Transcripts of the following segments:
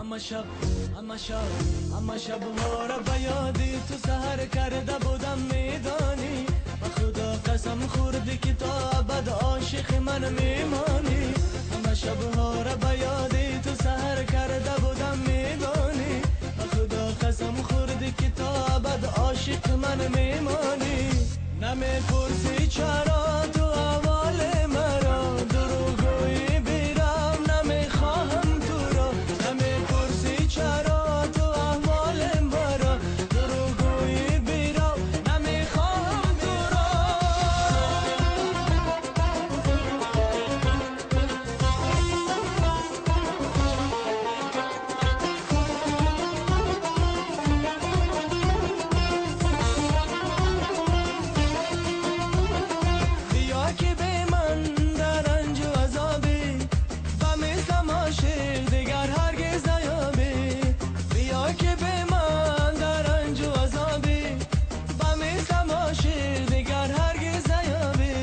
Ҳама шаб, ҳама шабҳоро ба ёди ту саҳар карда будам, медонӣ. Ба Худо қасам хӯрдӣ, ки то абад ошиқи ман мемонӣ. Ҳама шабҳоро ба ёди ту саҳар карда будам, медонӣ. Ба Худо қасам хӯрдӣ, ки то абад ошиқи ман мемонӣ. Намепурсӣ чаро ту аҳволи маро, дурӯғгӯӣ берам, намехоҳам туро. Намепурсӣ чаро ту аҳволи маро, дурӯғгӯӣ берам, намехоҳам туро. Биё ки бе ман дар ранҷу азобӣ, ба мислам ошиқ дигар ҳаргиз наёбӣ. Биё ки бе ман дар ранҷу азобӣ, ба мислам ошиқ дигар ҳаргиз наёбӣ.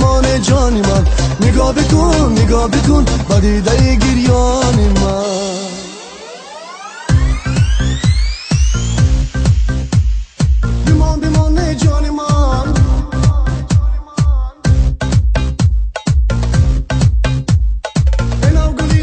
Мон ҷони ман, нигоҳ бикун, нигоҳ бикун ба дидаи гирёни ман. Бимон, бимон, ҷони ман. Энав гули.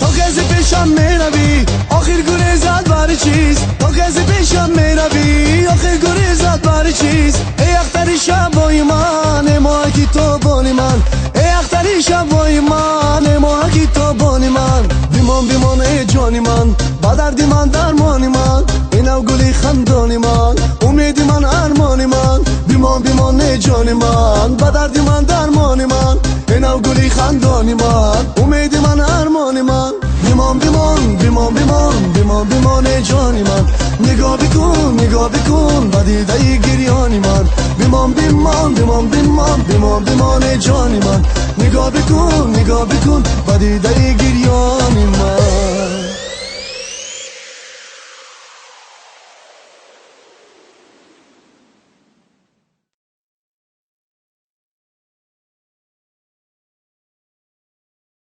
То касе пешам меравӣ, охир гурезат бари чист? То касе пешам меравӣ, охир гурезат бари чист? Эй ахтари шабои ман, эй моҳаки тобони ман, эй ахтари шабои ман, эй моҳаки тобони ман. Бимон, бимон, эй ҷони ман, ба дарди ман дармони ман, инав гули хандони ман, умеди ман, армони ман. Бимон, бимон, эй ҷони ман, ба дарди ман дармони ман, инав гули хандони ман, умеди ман, армони ман. Бимон, бимон, бимон, бимон, бимон, бимон, эй ҷони ман. Нигоҳ бикун, нигоҳ бикун ба дидаи гирёни ман. Бимон, бимон, бимон, бимон, бимон, бимон, эй ҷони ман. Нигоҳ бикун, нигоҳ бикун ба дидаи гирёни ман.